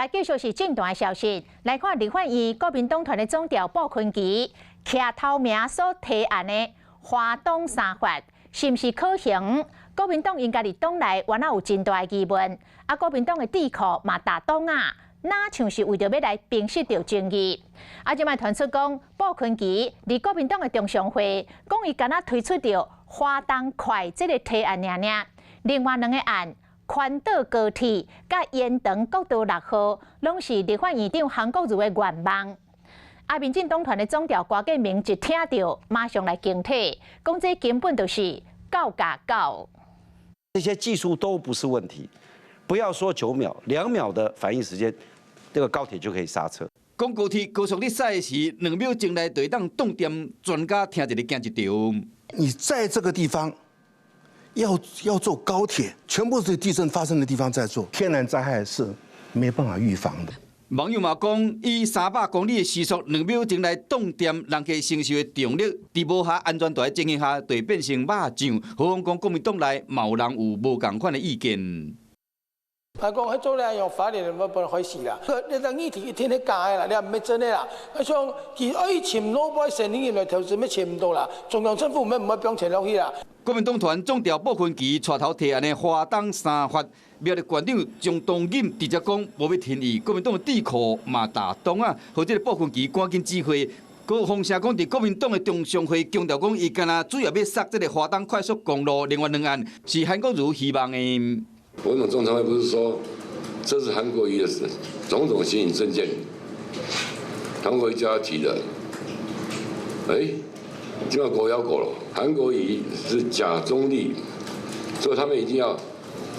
來繼續是政壇的消息，來看立法院國民黨團的總召傅崐萁，徛頭名所提案的華東三法，是毋是可行？國民黨𪜶家己黨內原來有真大的疑問，啊，國民黨的智庫嘛打擋仔，若像是為著欲來平息著爭議。啊，這擺傳出講，傅崐萁佇國民黨的中常會，講伊敢若推出著華東快這个提案爾爾，另外兩个案，環島高鐵佮延長國道6號，攏是立法院長韓國瑜的願望。啊，民進黨團的總召郭建明一聽著，馬上來警惕，講這根本就是狗咬狗。這些技術都不是問題，不要說9秒，2秒的反應時間，這個高鐵就可以剎車。講高鐵高速咧駛時，2秒鐘內就會當擋電，專家聽一个驚一跳。你在這個地方要做高鐵，全部是地震發生的地方在做，天然災害是沒辦法預防的。網友嘛講，以300公里的時速，2秒鐘來擋電，人客承受的重力，佇無繫安全帶的情形下，就會變成肉醬。何況講國民黨內嘛有人有無仝款的意見。啊，講彼做咧用法律無不回事啦。你當議題一天咧加的啦，你也毋免真的啦。啊，像其愛簽老百姓你來投資欲簽毋到啦，中央政府免毋愛放錢落去啦。國民黨團總召傅崐萁帶頭提案的華東三法，苗栗縣長鍾東錦直接講無欲同意，國民黨的智庫嘛打擋仔，予這个傅崐萁趕緊指揮。閣放聲講，佇國民黨的中常會強調講，伊敢若主要欲殺這个華東快速公路，另外兩案是韓國瑜希望的。國民黨中常會不是說，這是韓國瑜的種種新穎政見，韓國瑜叫他提的，哎，就要狗咬狗了。韓國瑜是假中立，所以他們一定要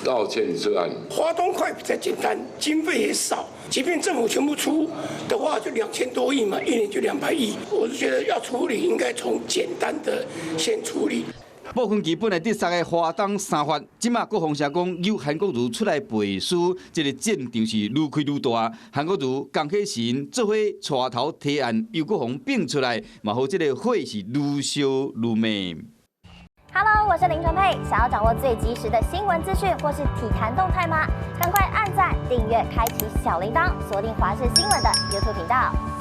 道歉撤案。華東快比較簡單，經費也少，即便政府全部出的話，就2000多億嘛，一年就200億。我是覺得要處理，應該從簡單的先處理。傅崐萁本來佇殺的華東三法，這馬閣放聲講由韓國瑜出來背書，這个戰場是愈開愈大。韓國瑜江啟臣做伙帶頭提案，又閣予反出來，嘛予這个火是愈燒愈猛。 Hello，我是林純佩，想要掌握最及時的新聞資訊或是體壇動態嗎？趕快按讚、訂閱、開啟小鈴鐺，鎖定華視新聞的 YouTube 頻道。